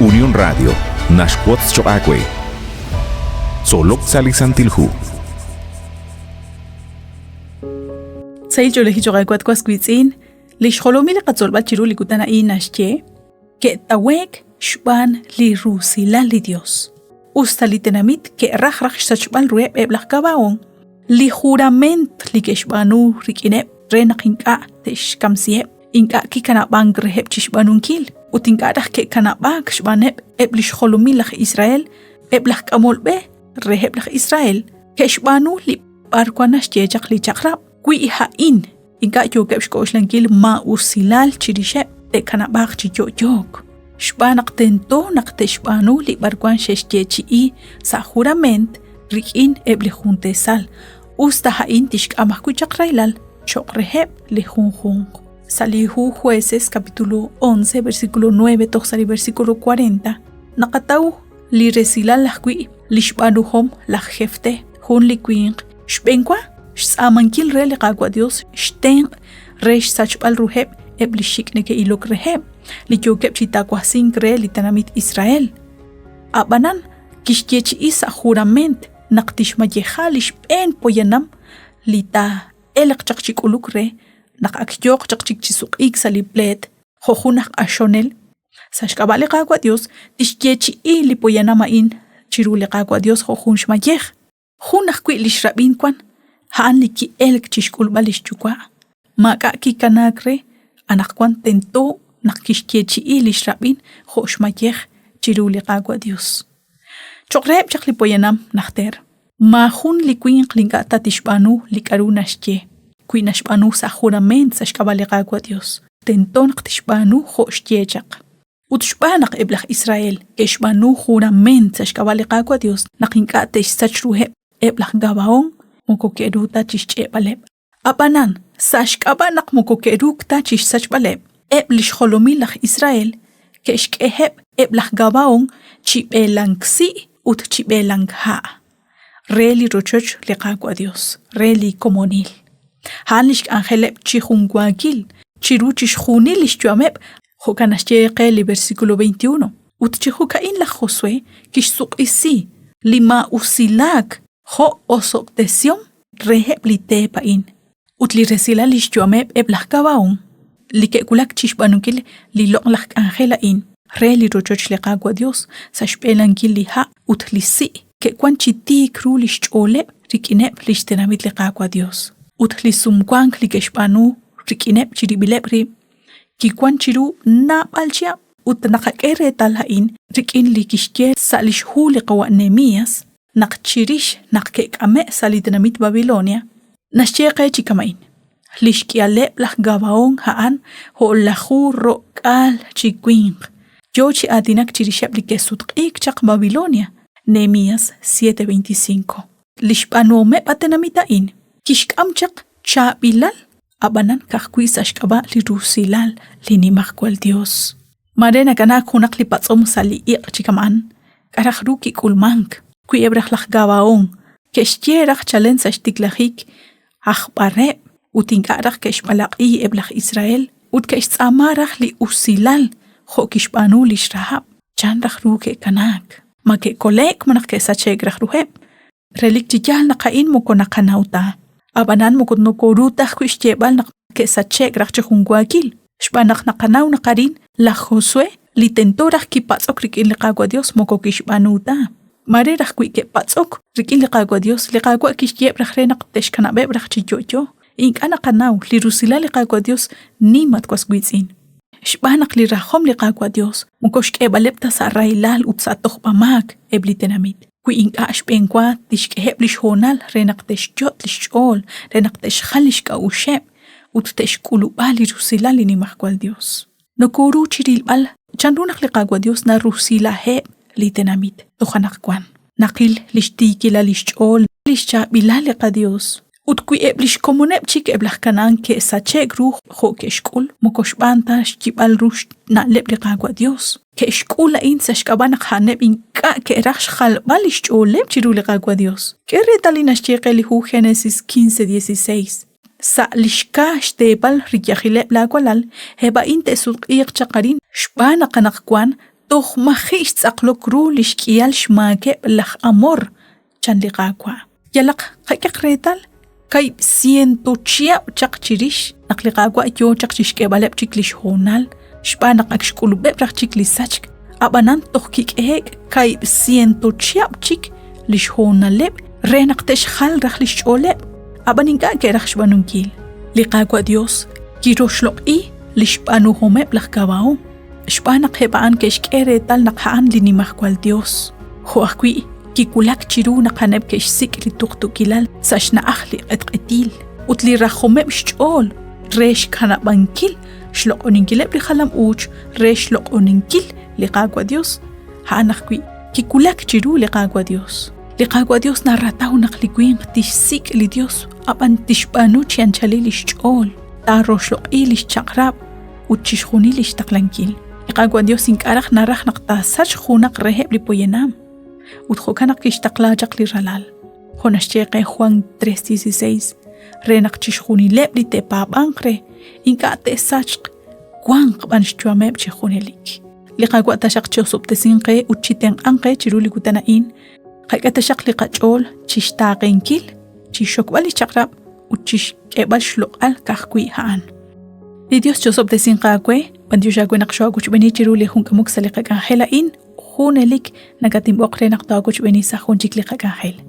Unión Radio naxwotz choq' aawe. Tzolok sa' li Santil Hu. Sahil ch'oolejil choq' aawe at was wiitz'in, li xjolomil li qatzolb'al chiru li kutan a'in naxye, ke'tawe'k xb'aan li rusilal li Dios. Us ta li tenamit ke'raj raj xsachb'al ruheb' eb' laj Gabaón, li jurament li ke'xb'aanu rik'ineb' re naq ink'a' te'xkamsiheb' ink'a' kikanab'ank reheb' chi xb'aanunkil ut ink'a' raj ke'kanab'aak xb'aaneb' eb' li xjolomil laj Israel, eb' laj k'amol b'e reheb' laj Israel ke'xb'aanu li b'arwan naxye chaq li chaq'rab'. Wi a'in ink'a' yookeb' xk'oxlankil maa'usilal chirixeb', te'kanab'aaq chi yo'yook. Xb'aan naq tento naq te'xb'aanu li b'arwan xe'xyeechi'i sa' jurament rik'in eb' li junteesal, us ta a'in tixk'am ajwi' chaq rahilal cho'q reheb' li junjunq. Sa' li hu Jueces capítulo 11 versículo 9 toj sa' li versículo 40 naqataw li resilal ajwi' li xb'aanuhom laj Jefté, jun li winq xb'eenwa xtz'aamankil re li Qaawa' Dios xtenq' re xsachb'al ruheb' eb' li xik' neke'ilok reheb', li yookeb' chi tawasink re li tenamit Israel. A'b'anan kixyeechi'i sa' jurament naq tixmayeja li xb'een poyanam li taa'elq chaq chi k'uluk re naq ak yooq chaq chik chi suq'iik sa' li pleet jo' jun aj q'axonel, sa' xk'ab'a' li Qaawa' Dios tixyeechi'i li poyanam a'in chiru li Qaawa' Dios jo' jun xmayej. Jun ajwi' li xrab'in wan, a'an li ki'elk chi xk'ulb'al li xyuwa'. Maak'a' kikanaak re, anaqwan tento naq kixyeechi'i li xrab'in jo' xmayej chiru li Qaawa' Dios. Cho'q reheb' chaq li poyanam najter, maajun li winq li ink'a' ta tixb'aanu li k'aru naxye, wi naxb'aanu sa' jurament sa' xk'ab'a' li Qaawa' Yos, tento naq tixb'aanu jo' xye chaq. Ut xb'aan naq eb' laj Israel ke'xb'aanu jurament sa' xk'ab'a' li Qaawa' Yos naq ink'a' te'xsach ruheb' eb' laj Gabahón, moko ke'ru ta chi xch'e'b'aleb'. Ab'anan, sa' xk'ab'a' naq moko ke'ruuk ta chi xsachb'aleb', eb' li xjolomil laj Israel ke'xk'eheb' eb' laj Gabahón chi b'eelank si' ut chi b'eelank ha' re li rochoch li Qaawa' Yos, re li komonil. A'an li xk'anjeleb' chi junwaakil chiru chixjunil li xyu'ameb', jo'kan naxye qe li versículo 21. Ut chi jo'ka'in laj Josué kixsuq'isi li maa'usilaak jo' osob'tesihom reheb' li teep a'in ut li resilal lix yu'ameb' eb' laj Gabaón li ke'wulak chixb'aanunkil li loq'laj k'anjel a'in re li rochoch li Qaawa' Dios sa' xb'elankil li ha' ut li si' ke'wan chi tiik ru lix ch'ooleb' rik'ineb' lix tenamit li Qaawa' Dios ut li sumwank li ke'xb'aanu rik'ineb' chirib'ileb' rib' kiwan chiru naab'al chihab' ut naqak'e reetal a'in rik'in li kixye sa' lix hu li qawa' Nehemías naq chirix naq ke'k'ame' sa' li tenamit Babilonia, naxye qe chi kama'in, Li xk'ihaleb' laj Gabaón a'an o'laju ro'k'aal chi winq. Yo chi aatinak chirixeb' li ke'sutq'iik chaq Babilonia, Nehemías 7:25. Li xb'aanuhomeb' a tenamit a'in kixk'am chaq chaab'ilal, ab'anan ka'ajwi' sa' xk'ab'a' li rusilal li Nimajwal Yos. Maare nakanaak junaq li patz'om sa' li iq' chi kama'an, k'a' raj ru kik'ulmank wi eb' raj laj Gabaón ke'xye raj chalen sa' xtiklajik aj b'areb' ut ink'a' raj ke'xb'alaq'i eb' laj Israel ut ke'xtz'aama raj li usilal jo' kixb'aanu lix Rahab, chan raj ru ke'kanaak? Ma ke'kole'k malaj ke'sache'k raj ruheb'? Relik chi yaal naq a'in moko naqanaw ta. Ab'anan moko nokoru ta ajwi' xyeeb'al naq ke'sache'k raj chi junwaakil, xb'aan naq naqanaw naq arin laj Josué li tento raj kipatz'ok rik'in li Qaawa' Dios moko kixb'aanu ta. Maare raj wi ke'patz'ok rik'in li Qaawa' Dios, li Qaawa' kixyeeb' raj re naq te'xkanab'eb' raj chi yo'yo. Ink'a' naqanaw li rusilal li Qaawa' Dios nim at was wiitz'in. Xb'aan naq li rajom li Qaawa' Dios moko xk'eeb'aleb' ta sa' rahilal ut sa' tojb'amaak eb' li tenamit, wi ink'a' xb'eenwa tixk'eheb' li xhoonal re naq te'xyot' li xch'ool, re naq te'xjal li xk'a'uxeb' ut te'xk'ulub'a li rusilal li Nimajwal Dios. Nokoru chi rilb'al chanru naq li Qaawa' Dios narusilaheb' li tenamit toj anaqwan. Naqil li xtiikilal li xch'ool, li xchaab'ilal li qaDios. Ut wi eb' li xkomoneb' chik eb' laj Canaán ke'sache'k ru jo' ke'xk'ul, moko xb'aan ta xyib'al ru xna'leb' li Qaawa' Yos. Ke'xk'ul a'in sa' xk'ab'a' naq a'aneb' ink'a' ke'raj xjalb'al li xch'ooleb' chiru li Qaawa' Yos. K'e reetal li naxye qe li hu Génesis 15:16. Sa' li xka xteepal riyajileb' laawalal, eb' a'in te'sutq'iiq chaq arin xb'aan naq anaqwan. Toj maji' xtz'aqlok ru li xk'ihal xmaakeb' laj Amor, chan li Qaawa'. Yalaq qak'eq reetal kayb' siento chihab' chaq chirix naq li Qaawa' yoo chaq chixk'eeb'aleb' chik lix hoonal xb'aan naq ak xk'ulub'eb' raj chik li sachk, a'b'anan toj kik'ehe'k kayb' siento chihab' chik lix hoonaleb' re naq te'xjal raj lix ch'ooleb', a'b'an ink'a' ke'raj xb'aanunkil. Li Qaawa' Dios kiroxloq'i lix b'aanuhomeb' laj Gabaon, xb'aan naq eb' a'an ke'xk'e reetal naq a'an li Nimajwal Dios. Jo' ajwi' kiwulak chiru naq a'aneb' ke'xsik' li tuqtuukilal sa' xna'aj li q'etq'etil ut li rajomeb' xch'ool re xkanab'ankil xloq'oninkileb' li jalam-uuch re xloq'oninkil li Qaawa' Dios, a'an ajwi' kiwulak chiru li Qaawa' Dios. Li Qaawa' Dios narataw naq li winq tixsik' li Dios, ab'an tixb'aanu chi anchalil lix ch'ool, taaroxloq'i lix chaq'rab' ut chixjunil lix taqlankil. Li Qaawa' Dios ink'a' raj naraj naq taasachq junaq reheb' li poyanam, ut jo'kan naq kixtaqla chaq li Ralal, jo' naxye qe Juan 3:16, re naq chixjunileb' li te'paab'anq re ink'a' te'sachq, wanq b'an xyu'ameb' chi junelik. Li Qaawa' taxaq chi'osob'tesinq qe ut chitenq'anq qe chiru li kutan a'in. Qak'e taxaq li qach'ool chixtaaqenkil, chixxokb'al li chaq'rab' ut chixk'eeb'al xloq'al ka'ajwi' a'an. Li Dios chi'osob'tesinq aawe, b'antiox aawe naq xoo'awochb'eeni chiru li jun k'amok sa' li qak'anjel a'in, junelik nakatinb'oq re naq taawochb'eeni sa' jun chik li qak'anjel.